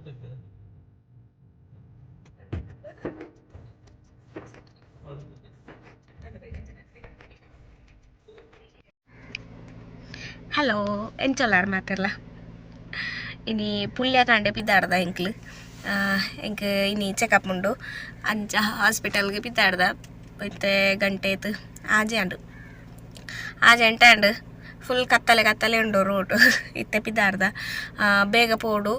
Hello, ಎಂಚೊಲ್ಲಾರ್ ಮಾತೆರ್ಲ? ಇನಿ ಪುಲ್ಯ ಕಾಂಡೆ ಪಿದಾಡ್ದ ಎಂಕ್ಲು. ಎಂಕ್ ಇನಿ ಚೆಕಪ್ ಉಂಡು. ಅಂಚ ಹಾಸ್ಪಿಟಲ್ಗೆ ಪಿದಾಡ್ದ. ಇತ್ತೆ ಗಂಟೆ ಆಯ್ತು, ಆಜೆ ಆಂಡ್, ಆಜೆ ಗಂಟೆ ಆಂಡ್. ಫುಲ್ ಕತ್ತಲೆ ಕತ್ತಲೆ ಉಂಡು ರೋಡ್. ಇತ್ತೆ ಪಿದಾಡ್ದ. ಬೇಗ ಪೋಡು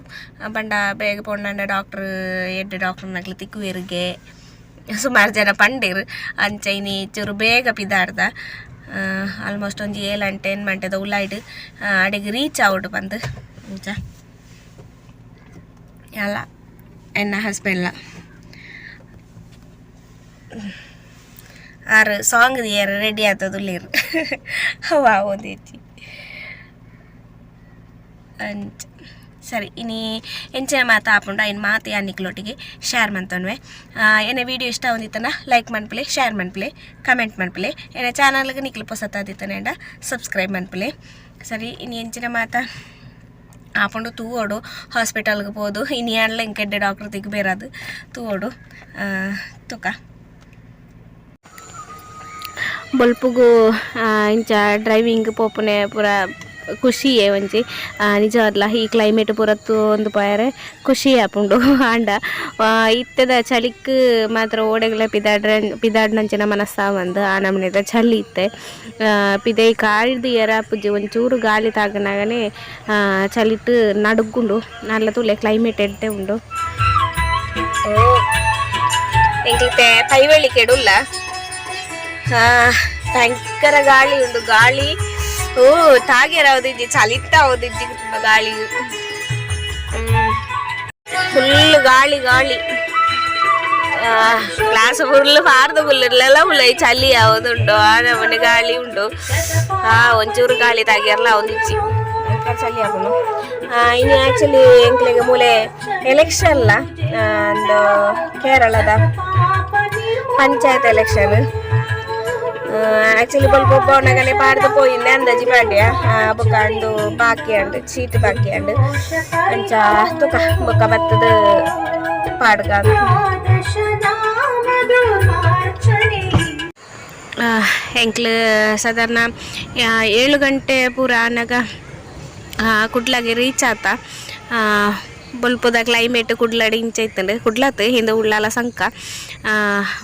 ಪಂಡ, ಬೇಗ ಪೋಂಡಂಡ ಡಾಕ್ಟ್ರ್, ಎಡ್ಡೆ ಡಾಕ್ಟ್ರ್ನಕ್ಲು ತಿಕ್ಕುವೆರ್ಗೆ, ಸುಮಾರು ಜನ ಪಂಡೇರು. ಅಂಚ ಇನಿ ಚೂರು ಬೇಗ ಪಿದಾಡ್ದ. ಆಲ್ಮೋಸ್ಟ್ ಒಂಜಿ 7 ಗಂಟೆ 8 ಗಂಟೆದ ಉಲಾಯಿಡ್ ಅಡೆಗ್ ರೀಚ್ ಆವೊಡು ಪಂದ್. ಅಂಚ ಅಲ್ಲ, ಎನ್ನ ಹಸ್ಬೆಂಡ್ಲ ಆರು ಸಾಂಗ್ ದಿಯರ್ ರೆಡಿ ಆತದುಲ್ಲೆರ್. ಅವು ಆವೊಂದಿಜ್ಜಿ ಅಂಚ. ಸರಿ, ಇನಿ ಎಂಚಿನ ಮಾತ ಆಪುಂಡು ಐನ್ ಮಾತ ಯಾನ್ ನಿಕ್ಲೊಟ್ಟಿಗೆ ಶೇರ್ ಮಂತೊನ್ವೆ. ಎನ್ನ ವೀಡಿಯೋ ಇಷ್ಟ ಆವೊಂದಿತ್ತನ ಲೈಕ್ ಮನ್ಪುಲೆ, ಶೇರ್ ಮನ್ಪುಲೆ, ಕಮೆಂಟ್ ಮನ್ಪುಲೆ. ಎನ್ನ ಚಾನಲ್ಗೆ ನಿಕ್ಲು ಪೊಸತಾದಿತ್ತನೇಂಡ ಸಬ್ಸ್ಕ್ರೈಬ್ ಮನ್ಪುಲೆ. ಸರಿ, ಇನಿ ಎಂಚಿನ ಮಾತ ಆಪುಂಡು ತೂವೊಡು. ಹಾಸ್ಪಿಟಲ್ಗೆ ಪೋದು ಇನಿ ಆಂಡ್ಲ ಎಂಕ್ ಎಡ್ಡೆ ಡಾಕ್ಟರ್ ತಿಕ್ ತೂವೊಡು. ತುಕ ಬೊಲ್ಪುಗು ಇಂಚ ಡ್ರೈವಿಂಗ್ ಪೋಪುನೆ ಪೂರ ಖುಷಿಯೇ ಒಂಜಿ. ನಿಜವಾದ್ಲ ಈ ಕ್ಲೈಮೇಟ್ ಪೂರ ತೂವೊಂದು ಪೋಯೆರೆ ಖುಷಿ ಆಪುಂಡು. ಆಂಡ ಇತ್ತೆದ ಚಳಿಕ್ ಮಾತ್ರ ಓಡೆಗ್ಲ ಪಿದಾಡ್ರೆ ಪಿದಾಡ್ನಂಚಿನ ಮನಸ್ಸಾವಂದ್. ಆ ನಮೂನೆದ ಚಳಿ ಇತ್ತೆ. ಪಿದಯಿ ಕಾಲ್ದ್ ಆಪುಜಿ. ಒಂಚೂರು ಗಾಳಿ ತಾಗನಗನೆ ಚಳಿಟ್ ನಡುಗುಂಡು. ನಲ್ಲ ತೂಲೆ, ಕ್ಲೈಮೇಟ್ ಎಡ್ಡೆ ಉಂಡು. ಓ, ಎಂಕ್ಲಿತ್ತೆ ಪೈವಳಿಕೆಡ್ ಉಲ್ಲ. ಭಯಂಕರ ಗಾಳಿ ಉಂಡು, ಗಾಳಿ. ಓ, ತಾಗ್ಯರ ಆವೊಂದಿಜ್ಜಿ, ಚಳಿತ್ತ ಆವೊಂದಿಜ್ಜಿ, ತುಂಬ ಗಾಳಿ. ಫುಲ್ ಗಾಳಿ ಗಾಳಿ. ಗ್ಲಾಸ್ ಫುಲ್ ಪಾರ್ದು ಫುಲ್ ಉಲ್ಲ. ಈ ಚಳಿ ಆವೊಂದುಂಡು, ಆ ನಮೂನೆ ಗಾಳಿ ಉಂಡು. ಒಂಚೂರು ಗಾಳಿ ತಾಗ್ಯರ್ಲ ಆವೊಂದಿಜ್ಜಿ, ಭಯಂಕರ ಚಳಿ ಆಪುಂಡು. ಇನಿ ಆಕ್ಚುಲಿ ಎಂಕ್ಲೆಗ್ ಮೂಲೆ ಎಲೆಕ್ಷನ್ ಲ, ಅಂದ್ ಕೇರಳದ ಪಂಚಾಯತ್ ಎಲೆಕ್ಷನ್. ಆಕ್ಚುಲಿ ಬೊಲ್ಪ ಒಬ್ಬವನಗನೆ ಪಾಡ್ದು ಪೋಯಿಂದೆ ಅಂದಾಜಿ ಪಾಡ್ಯ. ಬೊಕ್ಕ ಅಂದು ಬಾಕಿ ಅಂಡ್, ಚೀಟ್ ಬಾಕಿ ಅಂಡ್. ಅಂಚ ತುಕ, ಬೊಕ್ಕ ಬತ್ತದ ಪಾಡ್ಗ. ಎಂಕ್ಲು ಸಾಧಾರಣ 7 ಗಂಟೆ ಪೂರ ಆನಗ ಕುಡ್ಲಗೆ ರೀಚ್ ಆತ. ಬೊಲ್ಪುದ ಕ್ಲೈಮೇಟ್ ಕುಡ್ಲಡ್ ಇಂಚ ಇತ್ತುಂಡು. ಕುಡ್ಲತ್ ಹಿಂದೆ ಉಳ್ಳಾಲ ಸಂಕ.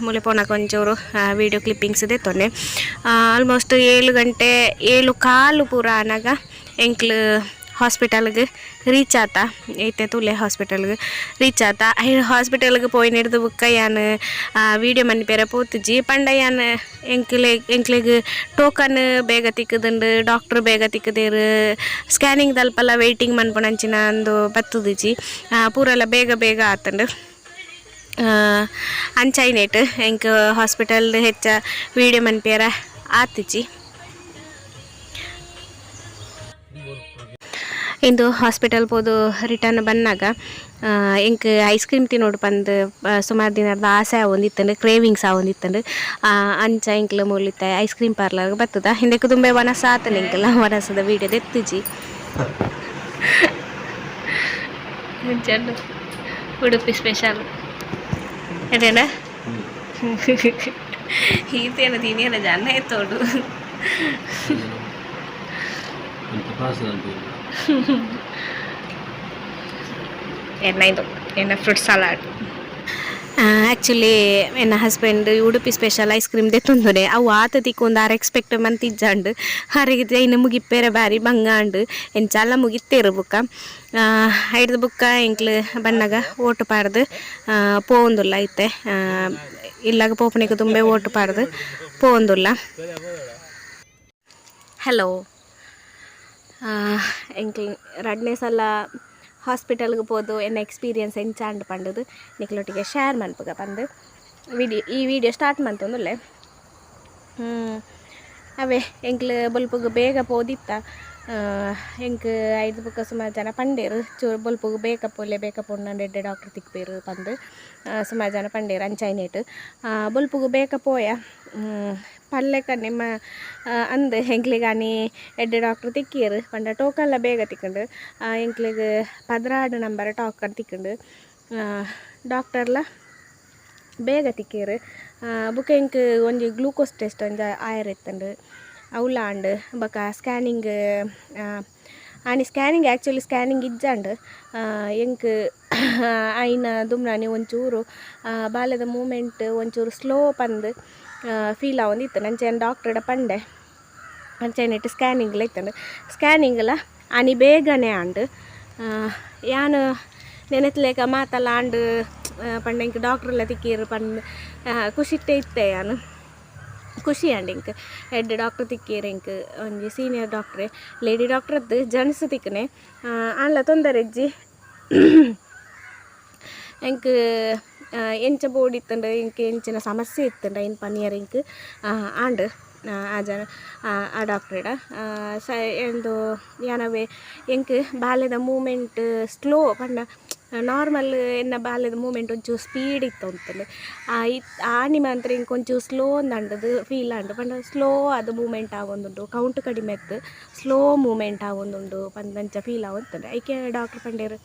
ಮೂಲೆ ಪೋನಗ ಒಂಚೂರು ವೀಡಿಯೋ ಕ್ಲಿಪ್ಪಿಂಗ್ಸ್ ದೆತ್ತೊನ್ನೆ. ಆಲ್ಮೋಸ್ಟ್ 7 ಗಂಟೆ, 7:15 ಪೂರ ಆನಗ ಎಂಕ್ಲು ಹಾಸ್ಪಿಟಲ್ಗೆ ರೀಚ್ ಆತ. ಇತ್ತೆ ತೂಲೆ, ಹಾಸ್ಪಿಟಲ್ಗೆ ರೀಚ್ ಆತ. ಹಾಸ್ಪಿಟಲ್ಗೆ ಪೋಯಿನೆಡ್ದು ಬುಕ್ಕ ಯಾನ್ ವೀಡಿಯೋ ಮನ್ಪೆರೆ ಪೋತುಜಿ. ಪಂಡ ಯಾನ್ ಎಂಕ್ಲೆಗ್ ಟೋಕನ್ ಬೇಗ ತಿಕ್ಕುದುಂಡು, ಡಾಕ್ಟ್ರ್ ಬೇಗ ತಿಕ್ಕುದೆರ್, ಸ್ಕ್ಯಾನಿಂಗ್ ದಲ್ಪಲ ವೇಟಿಂಗ್ ಮನ್ಪುನಂಚಿನ ಅಂದು ಬತ್ತುದಿಜಿ. ಪೂರೆಲ ಬೇಗ ಬೇಗ ಆತುಂಡು. ಅಂಚಾಯಿನೇಟ್ ಎಂಕ್ ಹಾಸ್ಪಿಟಲ್ ಹೆಚ್ಚ ವೀಡಿಯೋ ಮನ್ಪಿಯರ ಆತಿಜಿ. ಇಂದು ಹಾಸ್ಪಿಟಲ್ ಪೋದು ರಿಟರ್ನ್ ಬನ್ನಗ ಎಂಕ್ ಐಸ್ ಕ್ರೀಮ್ ತಿನ್ನೋಡು ಪಂದ್ ಸುಮಾರು ದಿನದ ಆಸೆ ಆವೊಂದಿತ್ತುಂಡು, ಕ್ರೇವಿಂಗ್ಸ್ ಆವೊಂದಿತ್ತುಂಡು. ಅಂಚ ಎಂಕ್ಲ ಮೂಲಿತ್ತೆ ಐಸ್ ಕ್ರೀಮ್ ಪಾರ್ಲರ್ ಬತ್ತದ. ಇಂದೆಕ್ ದುಂಬೆ ವನಸ್ ಆತುಂಡು. ಎಂಕಲ್ಲ ವನಸದ ವೀಡಿಯೋ ದೆತ್ತುಜಿ. ಅಂಚ ಉಡುಪಿ ಸ್ಪೆಷಲ್ ಎಡೆನ ಈತೇನ ತಿನಿಯನ ಜನ ಎತ್ತೋಡು. ಎನ್ನ ಇದು ಎನ್ನ ಫ್ರೂಟ್ ಸಲಾಡ್. ಆ್ಯಕ್ಚುಲಿ ಎನ್ನ husband Udupi special ice cream ದೆತ್ತೊಂದುನೆ. ಅವು ಆತ ತಿಕ್ಕೊಂದು ಆರ್ ಎಕ್ಸ್ಪೆಕ್ಟ್ ಮಂತಿಜ್ಜಾಂಡ್. ಆರೆಗ್ ಐನ ಮುಗಿಪ್ಪೆರೆ ಬಾರಿ ಬಂಗ ಆಂಡ್. ಎಂಚಾಲ ಮುಗಿತ್ತೇರು ಬುಕ್ಕ. ಐಡ್ದ್ ಬುಕ್ಕ ಎಂಕ್ಲು ಬನ್ನಗ ಓಟು ಪಾಡ್ದು ಪೋವೊಂದುಲ್ಲ. ಇತ್ತೆ ಇಲ್ಲಾಗ ಪೋಪುನೆಗ್ ದುಂಬೆ ಓಟು ಪಾಡ್ದು ಪೋವೊಂದುಲ್ಲ. ಹಲೋ, ಎಂಕ್ಲು ರಡ್ಡನೇ ಸಲ ಹಾಸ್ಪಿಟಲ್ಗೆ ಪೋದು ಎನ್ನ ಎಕ್ಸ್ಪೀರಿಯನ್ಸ್ ಎಂಚಾಂಡ್ ಪಂಡುದು ನಿಕ್ಲೊಟ್ಟಿಗೆ ಶೇರ್ ಮನ್ಪುಗ ಪಂದು ವಿಡಿಯೋ, ಈ ವಿಡಿಯೋ ಸ್ಟಾರ್ಟ್ ಮಂತೊಂದುಲ್ಲೆ. ಅವೇ, ಎಂಕ್ಲು ಬೊಲ್ಪುಗು ಬೇಗ ಪೋದಿತ್ತ. ಎಂಕ್ ಐದು ಬೊಕ್ಕ ಸುಮಾರು ಜನ ಪಂಡೇರು ಚೂರು ಬೊಲ್ಪುಗು ಬೇಗ ಪೋಲೆ ಬೇಗ ಪೋಂಡ ಎಡ್ಡೆ ಡಾಕ್ಟ್ರ್ ತಿಕ್ಪೇರು ಪಂದ್ ಸುಮಾರು ಜನ ಪಂಡೇರು ಅಂಚಾಯಿನೇಟ್ ಬೊಲ್ಪುಗು ಬೇಗ ಪೋಯ ಪಲ್ಲೆಕ ನಿಮ್ಮ ಅಂದ್ ಎಂಕ್ಲೆಗ್ ಆನಿ ಎಡ್ಡೆ ಡಾಕ್ಟ್ರ್ ತಿಕ್ಕಿಯೆರ್ ಪಂಡ ಟೋಕನ್ಲ ಬೇಗ ತಿಕ್ಕುಂಡು. ಎಂಕ್ಲೆಗ್ 12 ನಂಬರ್ ಟೋಕನ್ ತಿಕ್ಕುಂಡು. ಡಾಕ್ಟರ್ಲ ಬೇಗ ತಿಕ್ಕಿಯೆರ್. ಬೊಕ ಎಂಕ್ ಒಂಜಿ ಗ್ಲೂಕೋಸ್ ಟೆಸ್ಟ್ ಒಂಜಿ ಆಯೆರೆ ಇತ್ತುಂಡು ಅವುಲ ಆಂಡ್. ಬೊಕ ಸ್ಕ್ಯಾನಿಂಗ್ ಆನಿ ಸ್ಕ್ಯಾನಿಂಗ್ ಆ್ಯಕ್ಚುಲಿ ಸ್ಕ್ಯಾನಿಂಗ್ ಇಜ್ಜಾಂಡ್. ಎಂಕ್ ಆಯಿನ ದುಮ್ನಾನಿ ಒಂಚೂರು ಬಾಲೆದ ಮೂಮೆಂಟ್ ಒಂಚೂರು ಸ್ಲೋ ಪಂದ್ ಫೀಲ್ ಆವೊಂದಿತ್ತ್ಂಡ್. ಅಂಚ ಯಾನ್ ಡಾಕ್ಟ್ರಡ ಪಂಡೆ. ಅಂಚೆನೆಟ್ ಸ್ಕ್ಯಾನಿಂಗ್ಲ ಇತ್ತುಂಡು. ಸ್ಕ್ಯಾನಿಂಗ್ಲ ಆನಿ ಬೇಗನೆ ಆಂಡ್. ಯಾನ್ ನೆನೆತ್ಲೆಕ ಮಾತಲ ಆಂಡ್ ಪಂಡ ಎಂಕ್ ಡಾಕ್ಟ್ರೆಲ್ಲ ತಿಕ್ಕಿಯೆರ್ ಪಂದ್ ಖುಷಿಟ್ಟೆ ಇತ್ತೆ ಯಾನ್. ಖುಷಿ ಆಂಡ್ ಎಂಕ್ ಎಡ್ಡೆ ಡಾಕ್ಟ್ರ್ ತಿಕ್ಕಿಯೆರ್ ಎಂಕ್ ಒಂಜಿ ಸೀನಿಯರ್ ಡಾಕ್ಟ್ರೆ ಲೇಡಿ ಡಾಕ್ಟ್ರದ್ದು ಜೆಂಟ್ಸ್ ತಿಕ್ಕನೆ ಆಂಡ್ಲ ತೊಂದರೆ ಇಜ್ಜಿ. ಎಂಕ್ ಎಂಚ ಬೋಡಿತ್ತುಂಡು ಎಂಕ್ ಎಂಚಿನ ಸಮಸ್ಯೆ ಇತ್ತುಂಡು ಐನ್ ಪನಿಯೆರ್ ಎಂಕ್ ಆಂಡ್. ಆ ಜನ ಆ ಡಾಕ್ಟ್ರೆಡ ಸ ಎಂದು ಯಾನವೇ ಎಂಕ್ ಬಾಲೆದ ಮೂಮೆಂಟ್ ಸ್ಲೋ ಪಂಡ ನಾರ್ಮಲ್ ಎನ್ನ ಬಾಲೆದ ಮೂಮೆಂಟ್ ಒಂಚೂರು ಸ್ಪೀಡ್ ಇತ್ತೊಂತುಂಡು. ಆನಿ ಮಾತ್ರ ಎಂಕ್ ಒಂಚೂರು ಸ್ಲೋ ಅಂದಂಡದು ಫೀಲ್ ಆಂಡ್. ಪಂಡ ಸ್ಲೋ ಅದು ಮೂಮೆಂಟ್ ಆವೊಂದುಂಡು, ಕೌಂಟ್ ಕಡಿಮೆ ಇತ್ತು, ಸ್ಲೋ ಮೂಮೆಂಟ್ ಆವೊಂದುಂಡು ಪಂದ್ ಅಂಚ ಫೀಲ್ ಆವೊಂತುಂಡು. ಐಕೆ ಡಾಕ್ಟ್ರ್ ಪಂಡೇರು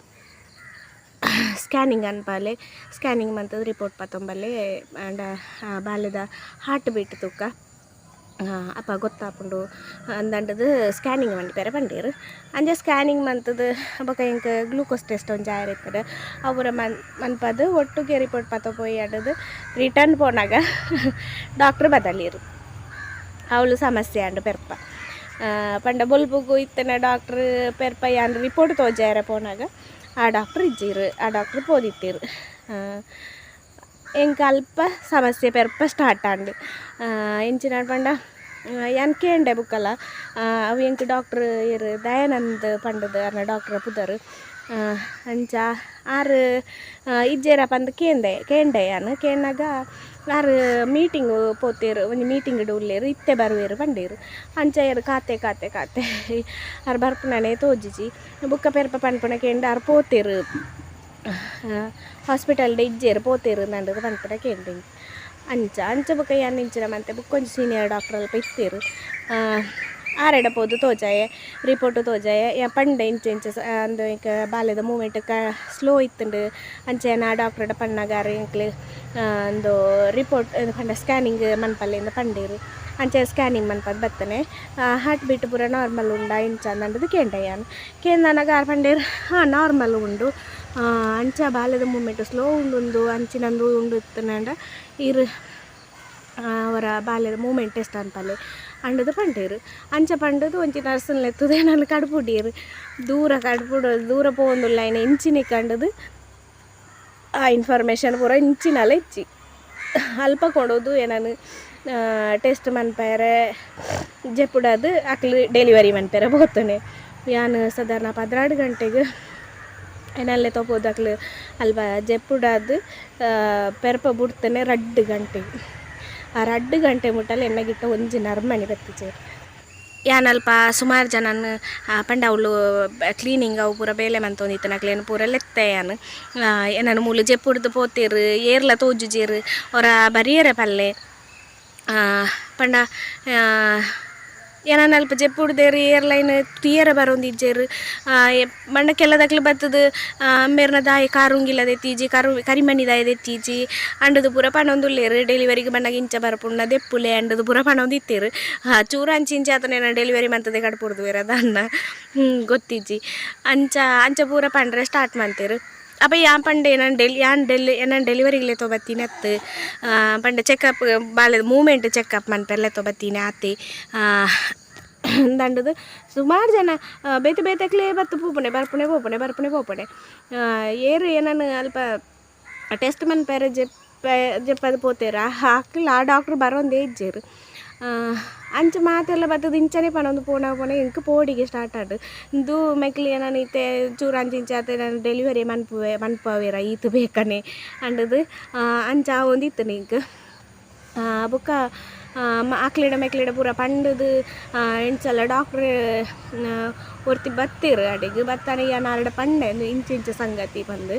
ಸ್ಕ್ಯಾನಿಂಗ್ ಅನ್ಪಾಲೆ, ಸ್ಕ್ಯಾನಿಂಗ್ ಮಂತುದು ರಿಪೋರ್ಟ್ ಪತೊಂಬಲ್ಲೆ ಆಂಡ ಬಾಲೆದ ಹಾರ್ಟ್ ಬೀಟ್ ತೂಕ ಅಪ ಗೊತ್ತಾಪುಂಡು ಅಂದಂಡದು ಸ್ಕ್ಯಾನಿಂಗ್ ಮನ್ಪೆರೆ ಪಂಡೇರು. ಅಂಚ ಸ್ಕ್ಯಾನಿಂಗ್ ಮಂತುದು ಬೊಕ ಎಂಕ್ ಗ್ಲೂಕೋಸ್ ಟೆಸ್ಟ್ ಒಂಜಿ ಆಯೆರೆ ಇತ್ತುಂಡು. ಅವು ಪೂರ ಮನ್ಪದು ಒಟ್ಟುಗೆ ರಿಪೋರ್ಟ್ ಪತ ಪೋಯಿ ಅಂಡದು ರಿಟರ್ನ್ ಪೋನಾಗ ಡಾಕ್ಟ್ರ್ ಬದಲಿಯೆರ್. ಅವ್ಲು ಸಮಸ್ಯೆ ಆಂಡ್ ಪೆರ್ಪ. ಪಂಡ ಬೊಲ್ಪುಗು ಇತ್ತಿನ ಡಾಕ್ಟ್ರ್ ಪೆರ್ಪ ಯಾನ್ ರಿಪೋರ್ಟ್ ತೋಜಾಯೆರೆ ಪೋನಾಗ ಆ ಡಾಕ್ಟ್ರ್ ಇಜ್ಜೆರ್, ಆ ಡಾಕ್ಟ್ರ್ ಪೋದಿತ್ತೆರ್. ಎಂಕ್ ಅಲ್ಪ ಸಮಸ್ಯೆ ಪೆರ್ಪ ಸ್ಟಾರ್ಟ್ ಆಂಡ್. ಎಂಚಿನ ಪಂಡ ಯಾನ್ ಕೇಂಡೆ ಬುಕ್ಕಲ ಅವು ಎಂಕ್ ಡಾಕ್ಟ್ರ್ ಏರ್ ದಯಾನಂದ್ ಪಂಡದು ಅರ್ನ ಡಾಕ್ಟ್ರ ಪುದರ್. ಅಂಚ ಆರ್ ಇಜ್ಜೆರ ಪಂದ್ ಕೇಂದೆ ಕೇಂಡೆ ಯಾನ್. ಕೇನ್ನಗ ಆರ್ ಮೀಟಿಂಗ್ ಪೋತೆರ್, ಒಂಜಿ ಮೀಟಿಂಗ್ಡ್ ಉಲ್ಲೆರ್, ಇತ್ತೆ ಬರುವೆರ್ ಪಂಡೆರ್. ಅಂಚ ಏರ್ ಕಾತೆ ಕಾತೆ ಕಾತೆ ಆರ್ ಬರ್ಪುನನೇ ತೋಜಿಜಿ. ಬೊಕ್ಕ ಪೆರ್ಪ ಪನ್ಪುನ ಕೇಂಡ ಆರ್ ಪೋತೆರ್, ಹಾಸ್ಪಿಟಲ್ಡ್ ಇಜ್ಜೆರ್ ಪೋತೆರ್ ಅಂದ್ ಪನ್ಪುನ ಕೇಂಡೆ. ಅಂಚ ಅಂಚ ಬೊಕ ಯಾನ್ ಇಂಚಿನ ಮಂತೆ ಬೊಕ್ಕೊಂಜಿ ಸೀನಿಯರ್ ಡಾಕ್ಟ್ರ್ ಅಲ್ಪ ಇತ್ತೆರ್. ಆರೆಡ ಪೋದು ತೋಜಾಯೆ, ರಿಪೋರ್ಟ್ ತೋಜಾಯೆ. ಯಾನ್ ಪಂಡೆ ಇಂಚ ಇಂಚ ಅಂದ್ ಎಂಕ್ ಬಾಲೆದ ಮೂಮೆಂಟ್ ಸ್ಲೋ ಇತ್ತುಂಡು. ಅಂಚ ಯಾನ್ ಆ ಡಾಕ್ಟ್ರಡ ಪನ್ನಗ ಆರ್ ಎಂಕ್ಲೆ ಅಂದು ರಿಪೋರ್ಟ್ ಪಂಡ ಸ್ಕ್ಯಾನಿಂಗ್ ಮನ್ಪಲೆ ಇಂದ್ ಪಂಡೆರ್. ಅಂಚ ಸ್ಕ್ಯಾನಿಂಗ್ ಮನ್ಪದ್ ಬತ್ತನೆ. ಹಾರ್ಟ್ ಬೀಟ್ ಪೂರ ನಾರ್ಮಲ್ ಉಂಡಾ ಎಂಚ ಅಂದಂಡದು ಕೇಂಡೆ ಯಾನ್. ಕೇಂದನಗ ಆರ್ ಪಂಡೆರ್ ಹಾಂ ನಾರ್ಮಲ್ ಉಂಡು, ಅಂಚ ಬಾಲೆದ ಮೂಮೆಂಟ್ ಸ್ಲೋ ಉಂಡುಂದು ಅಂಚಿನಂದು ಉಂಡು ಇತ್ತುಂಡ ಈರ್ ಅವರ ಬಾಲೆದ ಮೂಮೆಂಟ್ ಟೆಸ್ಟ್ ಅನ್ಪಲೆ ಅಂಡದು ಪಂಡೆರ್. ಅಂಚ ಪಂಡದು ಒಂಜಿ ನರ್ಸ್ನ್ ಲೆತ್ತುದು ಎನನ್ ಕಡ್ಪುಡಿಯೆರ್. ದೂರ ಕಡ್ಪುಡು ದೂರ ಪೋವೊಂದುಲ್ಲ ಐನ ಇಂಚಿನೆ ಕಂಡದು ಆ ಇನ್ಫಾರ್ಮೇಷನ್ ಪೂರ ಇಂಚಿನಲ ಇಜ್ಜಿ. ಅಲ್ಪ ಕೊಡೋದು ಎನನ್ ಟೆಸ್ಟ್ ಮನ್ಪೆರೆ ಜೆಪ್ಪುಡಾದ್ ಅಕ್ಲು ಡೆಲಿವರಿ ಮನ್ಪೆರೆ ಪೋತುನೆ. ಯಾನ್ ಸಾಧಾರಣ 12 ಗಂಟೆಗ್ ಎನಲ್ಲೆ ತೋಪೋದು ಅಕ್ಲು ಅಲ್ಪ ಜೆಪ್ಪುಡಾದ್ ಪೆರ್ಪ ಬುಡ್ತನೆ 2 ಗಂಟೆಗ್. ಆ 2 ಗಂಟೆ ಮುಟ್ಟಲ ಎನ್ನಗಿಟ್ಟ ಒಂಜಿ ನರ್ಮನಿ ಬತ್ತಿಜೆರ್. ಯಾನ್ ಅಲ್ಪ ಸುಮಾರು ಜನನ್ ಪಂಡ ಅವ್ಲು ಕ್ಲೀನಿಂಗ್ ಅವು ಪೂರ ಬೇಲೆ ಮಂತೊಂದಿತ್ತಿನ ಅಕ್ಲೆನ್ ಪೂರ ಲೆತ್ತೆ ಯಾನ್. ಎನನ್ ಮೂಲು ಜೆಪ್ಪುಡ್ದು ಪೋತೆರ್, ಏರ್ಲ ತೋಜುಜೆರ್, ಒರ ಬರಿಯೆರೆ ಪಲ್ಲೆ ಪಂಡ ಎನನ್ ಅಲ್ಪ ಜೆಪ್ಪುಡ್ದೆರ್ ಏರ್ಲ ಐನ್ ತೂಯೆರೆ ಬರೊಂದಿಜ್ಜೆರ್. ಪಂಡ ಕೆಲದಕ್ಲು ಬತ್ತುದು ಮೇರ್ನ ದಾಯೆ ಕಾರುಂಗಿಲ ದೆತ್ತೀಜಿ, ಕರಿಮಣಿ ದಾಯೆ ದೆತ್ತೀಜಿ ಅಂಡದು ಪೂರ ಪನೊಂದುಲ್ಲೆರ್. ಡೆಲಿವರಿಗೆ ಬನ್ನಗ ಇಂಚ ಬರ್ಪುಂಡ ದೆಪ್ಪುಲೆ ಅಂಡದು ಪೂರ ಪನೊಂದಿತ್ತೆರ್. ಚೂರು ಅಂಚಿ ಇಂಚಿ ಆತನ ಎನನ್ ಡೆಲಿವರಿ ಮಂತುದೆ ಕಡ್ಪುಡ್ದುವೆರ್ ದಾನ್ನ ಗೊತ್ತಿಜ್ಜಿ. ಅಂಚ ಅಂಚ ಪೂರ ಪಂಡ್ರೆ ಸ್ಟಾರ್ಟ್ ಮಂತೆರ್. ಅಪ ಯಾನ್ ಪಂಡೆ ಎನನ್ ಡೆಲಿ ಯಾನ್ ಡೆಲಿ ಎನನ್ ಡೆಲಿವರಿಗೆ ಲೆತೊ ಬತ್ತೀನಿ ಅತ್ತ್, ಪಂಡ ಚೆಕಪ್ ಬಾಲೆದ ಮೂಮೆಂಟ್ ಚೆಕಪ್ ಮನ್ಪೆರೆ ಲೆತೊ ಬತ್ತೀನಿ ಆತೆ ದಂಡದು. ಸುಮಾರು ಜನ ಬೇತೆ ಬೇತೆಕ್ಲೇ ಬತ್ತು ಪೋಪುನೆ ಬರ್ಪುನೆ ಪೋಪುನೆ ಬರ್ಪುನೆ ಪೋಪುನೆ. ಏರ್ ಎನನ್ ಅಲ್ಪ ಟೆಸ್ಟ್ ಮನ್ಪೆರೆ ಜೆಪ್ಪದು ಪೋತೆರ್ ಅಕ್ಲ್ ಆ ಡಾಕ್ಟ್ರ್ ಬರೋಂದೇ ಇಜ್ಜೆರ್. ಅಂಚ ಮಾತೆರ್ಲ ಬತ್ತುದು ಇಂಚನೆ ಪನೊಂದು ಪೋನ ಪೋನ ಎಂಕ್ ಪೋಡಿಗೆ ಸ್ಟಾರ್ಟ್ ಆಂಡ್. ಇಂದು ಮೆಕ್ಲ್ ಎನನ್ ಇತ್ತೆ ಚೂರು ಅಂಚಿ ಇಂಚ ಆತ್ ಎನನ್ ಡೆಲಿವರಿ ಮನ್ಪುವೆರ ಈತ್ ಬೇಕನೆ ಅಂಡದು ಅಂಚ ಆವೊಂದಿತ್ತ್ಂಡ್ ಎಂಕ್. ಬೊಕ್ಕ ಆಕ್ಲೆಡ ಮೆಕ್ಲೆಡ ಪೂರ ಪಂಡುದು ಎಂಚಲ ಡಾಕ್ಟ್ರ್ ಒರ್ತಿ ಬತ್ತೆರ್ ಅಡೆಗ್ ಬತ್ತಾನೆ ಯಾನ್ ಆರೆಡ ಪಂಡೆ ಇಂಚ ಇಂಚ ಸಂಗತಿ ಪಂದ್.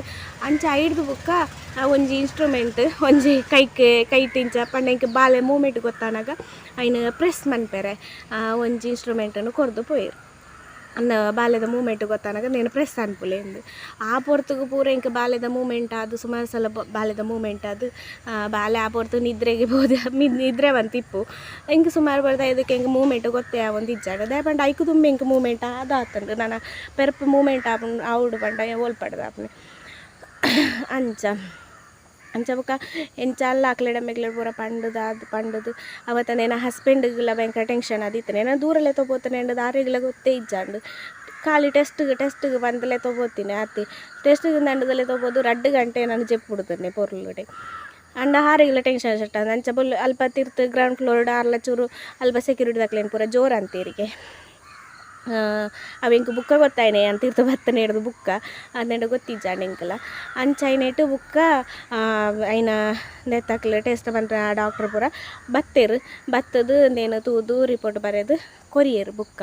ಅಂಚ ಐಡ್ದ್ ಬುಕ್ಕ ಒಂಜಿ ಇನ್ಸ್ಟ್ರೂಮೆಂಟ್ ಒಂಜಿ ಕೈಕ್ ಕೈಟ್ ಇಂಚ ಪಂಡ ಎಂಕ್ ಬಾಲೆ ಮೂಮೆಂಟ್ ಗೊತ್ತಾನಗ ಐನ್ ಪ್ರೆಸ್ ಮನ್ಪೆರೆ ಒಂಜಿ ಇನ್ಸ್ಟ್ರೂಮೆಂಟನ್ನು ಕೊರ್ದು ಪೋಯೆರ್. ಅಂದ ಬಾಲೆದ ಮೂಮೆಂಟ್ ಗೊತ್ತಾನಗ ನೇನು ಪ್ರೆಸ್ ಅನ್ಪುಲೆ ಇಂದ್. ಆ ಪೊರ್ತುಗು ಪೂರ ಎಂಕ್ ಬಾಲೆದ ಮೂಮೆಂಟ್ ಆದ್ ಸುಮಾರು ಸಲ ಬಾಲೆದ ಮೂಮೆಂಟ್ ಆದ್ ಬಾಲೆ ಆ ಪೊರ್ತು ನಿದ್ರೆಗೆ ಪೋದು ನಿದ್ರೆ ಬಂತಿಪ್ಪು. ಎಂಕ್ ಸುಮಾರು ಬರ್ದ ಇದಕ್ಕೆ ಎಂಕ್ ಮೂಮೆಂಟ್ ಗೊತ್ತೇ ಆವೊಂದು ಇಜ್ಜಾಂಡ್. ದಾಯೆ ಪಂಡ ಐಕ್ ದುಂಬು ಎಂಕ್ ಮೂಮೆಂಟ್ ಆದಾತುಂಡು. ನನ ಪೆರ್ಪು ಮೂಮೆಂಟ್ ಆಪುಂಡು ಆವೊಡು ಪಂಡ ಓಲ್ಪಡ್ದ್ ಆಪುನೆ ಅಂಚ. ಅಂಚ ಬೊಕ ಎಂಚ ಅಲ್ಲ ಅಕ್ಲೆಡ ಮೆಗ್ಲೆಡ ಪೂರ ಪಂಡುದು ಆದ್ ಪಂಡುದು ಅವತ್ತನೆ ಎನ್ನ ಹಸ್ಬೆಂಡ್ಗ್ಲ ಭಯಂಕರ ಟೆನ್ಷನ್ ಆದಿತ್ತುಂಡು. ಎನ ದೂರ ಲೆತ್ತೊ ಪೋತುಂಡು ಆರೆಗ್ಲ ಗೊತ್ತೇ ಇಜ್ಜಾಂಡ್. ಖಾಲಿ ಟೆಸ್ಟ್ಗ್ ಟೆಸ್ಟ್ಗ್ ಪಂದ್ ಲೆತ್ತೊ ಪೋತಿನಿ ಆತೆ. ಟೆಸ್ಟ್ಗ್ ದಂಡದ ಲೆತ್ತೊ ಪೋದು 2 ಗಂಟೆ ಎನನ್ ಜೆಪ್ಪುಡುದುಂಡೆ ಪೊರ್ಲುಡೆ. ಆಂಡ ಆರೆಗ್ಲ ಟೆನ್ಷನ್ ಸೆಟ್ ಆಂಡ್. ಅಂಚ ಬೊಲ್ಲು ಅಲ್ಪ ತಿರ್ತ್ ಗ್ರೌಂಡ್ ಫ್ಲೋರ್ಡ್ ಆರ್ಲ ಚೂರು ಅಲ್ಪ ಸೆಕ್ಯೂರಿಟಿ ದಕ್ಲೆನ್ ಪೂರ ಜೋರು ಅಂತೀರಿಗೆ. ಅವು ಎಂಕ್ ಬುಕ್ಕ ಗೊತ್ತಾಯಿನೆ ಯಾನ್ ತಿರ್ತ್ ಬತ್ತನೆ ಹಿಡ್ದು ಬುಕ್ಕ ಅಂದಂಡ ಗೊತ್ತಿಜ್ಜಾಂಡ್ ಎಂಕಲ. ಅಂಚ ಐನೆಟ್ ಬುಕ್ಕ ಐನ ನೆತ್ತಕ್ಲ್ ಟೆಸ್ಟ್ ಪನ್ಪುನ ಆ ಡಾಕ್ಟ್ರ್ ಪೂರ ಬತ್ತೆರ್. ಬತ್ತದು ಉಂದೇನ್ ತೂದು ರಿಪೋರ್ಟ್ ಬರೆದು ಕೊರಿಯೆರ್ ಬುಕ್ಕ.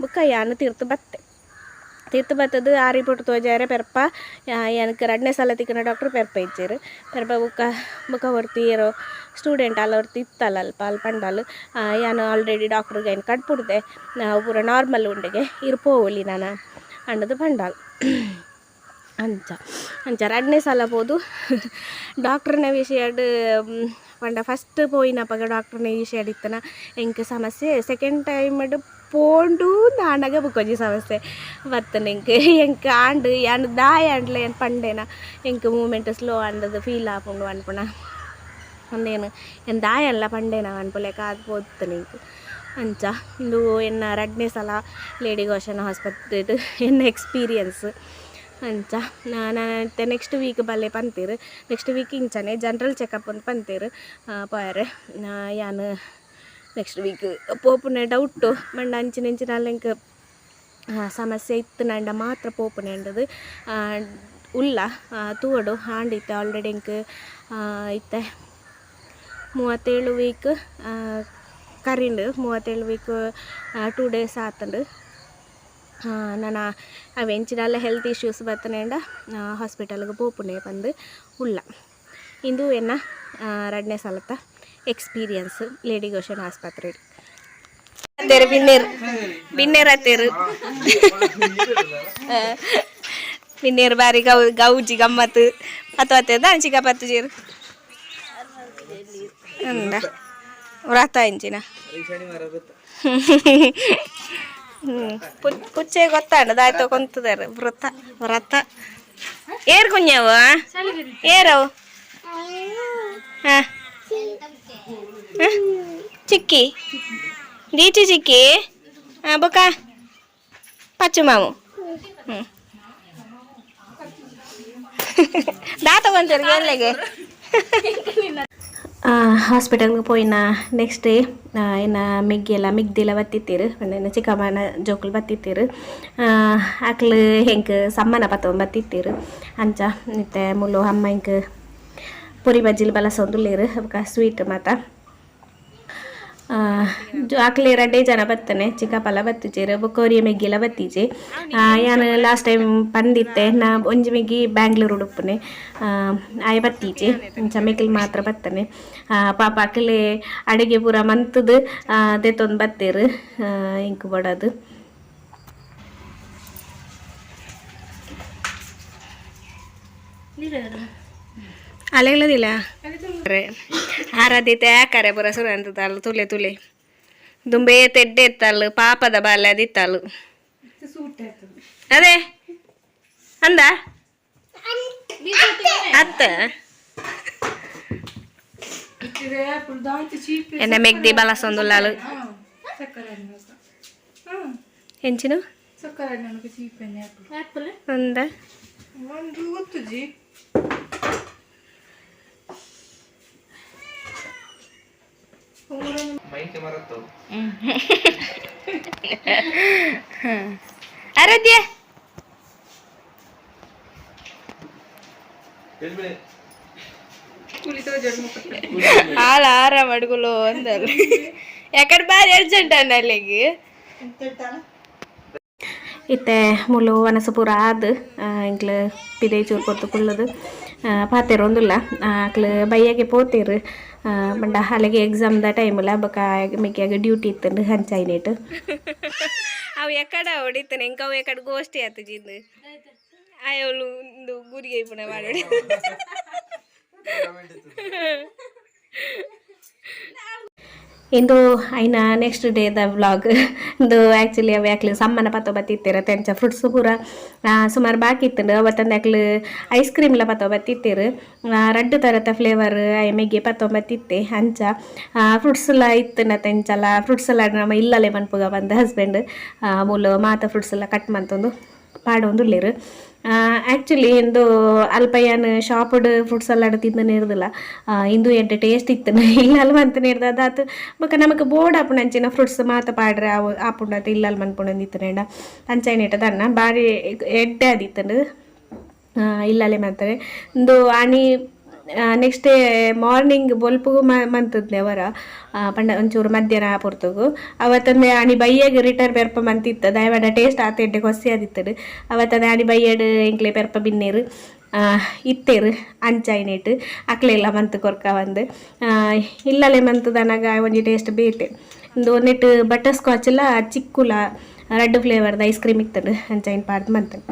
ಬುಕ್ಕ ಯಾನ್ ತಿರ್ತ್ ಬತ್ತೆ. ತಿರ್ತ್ ಬತ್ತದು ಆ ರಿಪೋರ್ಟ್ ತೋಜಾರೆ ಪೆರ್ಪ ಯಾನ್ಕ್ ರಡ್ಡನೇ ಸಲ ತಿಕ್ಕುನ ಡಾಕ್ಟ್ರ್ ಪೆರ್ಪ ಇಜ್ಜೆರ್. ಪೆರ್ಪ ಬುಕ್ಕ ಬುಕ್ಕ ಒರ್ತಿ ಏರೋ ಸ್ಟೂಡೆಂಟ್ ಅಲ್ಲ ಒರ್ತಿ ಇತ್ತಲ್ಲ ಅಲ್ಪ ಅಲ್ ಪಂಡಲ್ ಯಾನ್ ಆಲ್ರೆಡಿ ಡಾಕ್ಟ್ರ್ಗ್ ಐನ್ ಕಡ್ಪುಡ್ದೆ ಪೂರ ನಾರ್ಮಲ್ ಉಂಡುಗೆ ಇರ್ ಪೋವೊಲಿ ನನ ಅಂಡದು ಪಂಡಲ್. ಅಂಚ ಅಂಚ ರಡ್ಡನೇ ಸಲ ಪೋದು ಡಾಕ್ಟ್ರನ ವಿಷಯಡ್ ಪಂಡ ಫಸ್ಟ್ ಪೋಯಿನಪಗ ಡಾಕ್ಟ್ರನ ವಿಷಯಡ್ ಇತ್ತನ ಎಂಕ್ ಸಮಸ್ಯೆ. ಸೆಕೆಂಡ್ ಟೈಮ್ಡ್ ಪೋಂಡು ಆಂಡಗ ಬುಕ್ಕೊಂಜಿ ಸಮಸ್ಯೆ ಬತ್ತುಂಡು ಎಂಕ್. ಎಂಕ್ ಆಂಡ್ ಯಾನ್ ದಾಯೆ ಆಂಡ್ಲ ಯಾನ್ ಪಂಡೇನ ಎಂಕ್ ಮೂಮೆಂಟ್ ಸ್ಲೋ ಆಂಡದು ಫೀಲ್ ಆಪುಂಡು ಪನ್ಪುನ ಉಂದೇನು ಯಾನ್ ದಾಯೆ ಪಂಡೇನ ಪನ್ಪುಲೆಕ ಆದ್ ಪೋತುಂಡು ಎಂಕ್. ಅಂಚ ಇಂದು ಎನ್ನ ರಡ್ಡನೇ ಸಲ ಲೇಡಿ ಗೋಷನ್ ಆಸ್ಪತ್ರೆಡ್ ಎನ್ನ ಎಕ್ಸ್ಪೀರಿಯನ್ಸ್. ಅಂಚ ನನ ಇತ್ತೆ ನೆಕ್ಸ್ಟ್ ವೀಕ್ ಬಲ್ಲೆ ಪಂತೆರ್. ನೆಕ್ಸ್ಟ್ ವೀಕ್ ಇಂಚನೆ ಜನರಲ್ ಚೆಕಪ್ ಅಂತ ಪಂತೆರ್ ಪೋಯರೆ. ಯಾನ್ ನೆಕ್ಸ್ಟ್ ವೀಕ್ ಪೋಪುನೆ ಡೌಟು. ಮಂಡ ಅಂಚಿನ ಇಂಚಿನ ಎಂಕ್ ಸಮಸ್ಯೆ ಇತ್ತುಂಡ ಮಾತ್ರ ಪೋಪುನೆ ಅಂಡದು ಉಲ್ಲ ತೂವೊಡು. ಆಂಡ್ ಇತ್ತೆ ಆಲ್ರೆಡಿ ಎಂಕ್ ಇತ್ತೆ 37 ವೀಕ್ ಕರಿಂಡು. 37 ವೀಕ್ 2 ಡೇಸ್ ಆತುಂಡು. ನನ ಅವು ಎಂಚಿನಲ್ಲ ಹೆಲ್ತ್ ಇಶ್ಯೂಸ್ ಬತ್ತನೇಂಡ ಹಾಸ್ಪಿಟಲ್ಗೆ ಪೋಪುನೆ ಪಂದ್ ಉಲ್ಲ. ಇಂದು ಎನ್ನ ರಡ್ಡನೇ ಸಲತ ಎಕ್ಸ್ಪೀರಿಯನ್ಸ್ ಲೇಡಿ ಗೋಷನ್ ಆಸ್ಪತ್ರೆ. ಅತ್ತೇರು ಬಿನ್ನೇರು ಬಿನ್ನೇರು ಅತ್ತೇರು ಬಿನ್ನೇರು ಬಾರಿ ಗೌ ಗೌಜಿ ಗಮ್ಮತ್ತು ಪತ್ತು ಅತ್ತೇದ ಅಂಚಿಕ ಪತ್ತು ಜೀರು ಅಂದ ವ್ರತ ಇಂಚಿನ ಪುಚ್ಚೆ ಗೊತ್ತಾಂಡ ದಾಯ್ತ ಕೊಂತದಾರೆ ವ್ರತ ವ್ರತ ಏರ್ ಕುഞ്ഞಾವ ಏರವು ಹಾ ಚಿಕ್ಕಿ ದೀಚಿ ಚಿಕ್ಕಿ ಹಾಂ ಬೊಕ ಪಚ್ಚು ಮಾಮು. ಹ್ಞೂ ದಾತ ಕೊಂತರಿಗೆ ಎಲ್ಲೆಗೆ ಹಾಸ್ಪಿಟಲ್ಗೆ ಪೋಯಿನ ನೆಕ್ಸ್ಟ್ ಡೇ ಎನ್ನ ಮೆಗ್ಗಿಯೆಲ್ಲ ಮಿಗ್ದಿಲ ಬತ್ತಿತ್ತೀರು ಪಂಡ ಎನ್ನ ಚಿಕ್ಕಮ್ಮನ ಜೋಕುಲು ಬತ್ತಿತ್ತೀರು. ಅಕ್ಲು ಎಂಕ್ ಸಮ್ಮನ ಪತ್ತೊಂದು ಬತ್ತಿತ್ತೀರು. ಅಂಚ ಇತ್ತೆ ಮುಲ್ಲು ಅಮ್ಮ ಎಂಕ್ ಪೊರಿ ಬಜ್ಜಿಲು ಬಲಸೊಂದುಲ್ಲೆರ್ ಬೊಕ ಸ್ವೀಟ್ ಮಾತ. ಅಕ್ಲೆ ರಡ್ಡೆ ಜನ ಬತ್ತನೆ ಚಿಕ್ಕಪ್ಪಲ ಬತ್ತಿಜೆರ್ ಬೊಕ್ಕ ಒರಿಯ ಮೆಗ್ಗಿಲ ಬತ್ತಿಜೆ. ಯಾನ್ ಲಾಸ್ಟ್ ಟೈಮ್ ಪಂದಿತ್ತೆ ನಾ ಒಂಜಿ ಮೆಗ್ಗಿ ಬ್ಯಾಂಗ್ಳೂರ್ ಉಡುಪುನೆ ಆಯೆ ಬತ್ತೀಜೆ. ಇಂಚ ಮೆಗ್ಲ್ ಮಾತ್ರ ಬತ್ತನೆ. ಪಾಪ ಅಕ್ಲೆ ಅಡುಗೆ ಪೂರ ಮಂತುದು ದೆತ್ತೊಂದು ಬತ್ತೆರ್ ಎಂಕ್ ಬೋಡಾದ್. ಅಲೆಗ್ಲದಿಲ್ಲ ಆರಾಧಿತೆ ಯಾಕರೆ ಪೂರ ಸುರು ಅಂತದಲ್ಲ ತುಲೆ ತುಲೆ ದುಂಬೇ ತೆಡ್ಡೆ ಇತ್ತಲ್ಲ ಪಾಪದ ಬಾಲ್ಯ ಅದಿತ್ತಲ್ಲ ಅದೇ ಅಂದ ಅತ್ತ ಎನ್ನ ಮೆಗ್ದಿ ಬಲಸೊಂದುಲ್ಲಾಲು ಎಂಚಿನ ಅಂದ ಆರಾಧ್ಯ ಆಲ ಆರಾಮ ಅಡುಗುಲು ಅಂದಲ್ಲ. ಯಾಕಡೆ ಬಾರಿ ಅರ್ಜೆಂಟ್ ಅಣ್ಣ ಅಲ್ಲಿಗೆ. ಇತ್ತೆ ಮುಲು ವನಸು ಪೂರ ಆದ್ ಎಂಕ್ಲು ಪಿದೈ ಚೂರು ಪೊರ್ತು ಕುಲ್ಲುದು ಪಾತೆರೊಂದುಲ್ಲ. ಅಕ್ಲು ಬಯ್ಯಗೆ ಪೋತೆರ್, ಪಂಡ ಅಲೆಗೆ ಎಕ್ಸಾಮ್ದ ಟೈಮುಲ ಬೊಕ ಮಿಕ್ಕಿಯಾಗ ಡ್ಯೂಟಿ ಇತ್ತುಂಡು. ಅಂಚಾಯಿನೇಟ್ ಅವು ಎಕಡ ಹೊಡಿತಾನೆ ಎಂಕ ಅವು ಎಕಡೆ ಗೋಷ್ಠಿ ಆತು ಜಿಂದು ಆಯವಳು ಒಂದು ಗುರಿಗೆ ಇಪ್ಪುನ ಮಾಡಿ. ಇಂದು ಐನ ನೆಕ್ಸ್ಟ್ ಡೇದ ವ್ಲಾಗ್ ಇಂದು. ಆ್ಯಕ್ಚುಲಿ ಅವು ಯಾಕ್ಲು ಸಮ್ಮನ ಪತ್ತೊ ಬತ್ತಿತ್ತೀರ ತೆಂಚ ಫ್ರೂಟ್ಸ್ ಪೂರ ಸುಮಾರು ಬಾಕಿ ಇತ್ತುಂಡು. ಅವತ್ತಂದು ಯಾಕ್ಲು ಐಸ್ ಕ್ರೀಮ್ಲ ಪತ್ತೊ ಬತ್ತಿತ್ತೀರು. ರಡ್ಡ್ ತರತ ಫ್ಲೇವರ್ ಮೆಗ್ಗೆ ಪತ್ತೊ ಬತ್ತಿತ್ತೆ. ಅಂಚ ಫ್ರೂಟ್ಸ್ ಎಲ್ಲ ಇತ್ತುಂಡ ತೆಂಚಲ ಫ್ರೂಟ್ಸ್ ಎಲ್ಲ ನಮ್ಮ ಇಲ್ಲಲೆ ಮನ್ಪುಗ ಬಂದ ಹಸ್ಬೆಂಡ್ ಮೂಲು ಮಾತ ಫ್ರೂಟ್ಸ್ ಎಲ್ಲ ಕಟ್ ಮಂತೊಂದು ಪಾಡೊಂದುಲ್ಲೆರ್. ಆ್ಯಕ್ಚುಲಿ ಇಂದು ಅಲ್ಪ ಯಾನ್ ಶಾಪ್ಡ್ ಫ್ರೂಟ್ಸ್ ಸಲಾಡ್ ತಿಂದನೇ ಇರ್ದಿಲ್ಲ. ಇಂದು ಎಡ್ಡೆ ಟೇಸ್ಟ್ ಇತ್ತು ಇಲ್ಲಲ್ ಮಂತನೇ ಇರ್ದ ಅದಾತು. ಬೊಕ ನಮಕ್ ಬೋರ್ಡ್ ಆಪುನಂಚಿನ ಫ್ರೂಟ್ಸ್ ಮಾತ ಪಾಡ್ರೆ ಅವು ಆಪುಂಡತ ಇಲ್ಲಲ್ ಮನ್ಪುಂಡಂದು ಇತ್ತುಂಡ. ಅಂಚೈನೇಟ ದನ್ನ ಬಾರಿ ಎಡ್ಡೆ ಆದಿತ್ತುಂಡು ಇಲ್ಲಲೆ ಮಂತಾರೆ. ಇಂದು ಆನಿ ನೆಕ್ಸ್ಟ್ ಡೇ ಮಾರ್ನಿಂಗ್ ಬೊಲ್ಪುಗು ಮಂತದ್ನೆ ಅವರ ಪಂಡ ಒಂಚೂರು ಮಧ್ಯಾಹ್ನ ಪೊರ್ತುಗು. ಅವತ್ತಂದೆ ಆನಿ ಬಯ್ಯಗ್ ರಿಟರ್ನ್ ಬೆರ್ಪ ಮಂತಿತ್ತು. ದಯವಾಡ ಟೇಸ್ಟ್ ಆತ ಎಡ್ಡೆ ಕೊಸಿ ಆದಿತ್ತಡು. ಅವತ್ತಂದೆ ಆನಿ ಬಯ್ಯಡ್ ಎಂಕ್ಲೆ ಬೆರ್ಪ ಬಿನ್ನೇರು ಇತ್ತೇರು. ಅಂಚಾಯಿನೇಟ್ ಅಕ್ಲೆಲ್ಲ ಮಂತ್ ಕೊರ್ಕ ಬಂದು ಇಲ್ಲಲೆ ಮಂತದನಗ ಒಂಜಿ ಟೇಸ್ಟ್ ಬೇತೆ. ಇಂದು ನೆಟ್ ಬಟರ್ ಸ್ಕಾಚ್ ಎಲ್ಲ ಚಿಕ್ಕುಲ ರಡ್ಡ್ ಫ್ಲೇವರ್ದ ಐಸ್ ಕ್ರೀಮ್ ಇತ್ತಡು. ಅಂಚಾಯಿನ ಪಾಡ್ದು ಮಂತನು.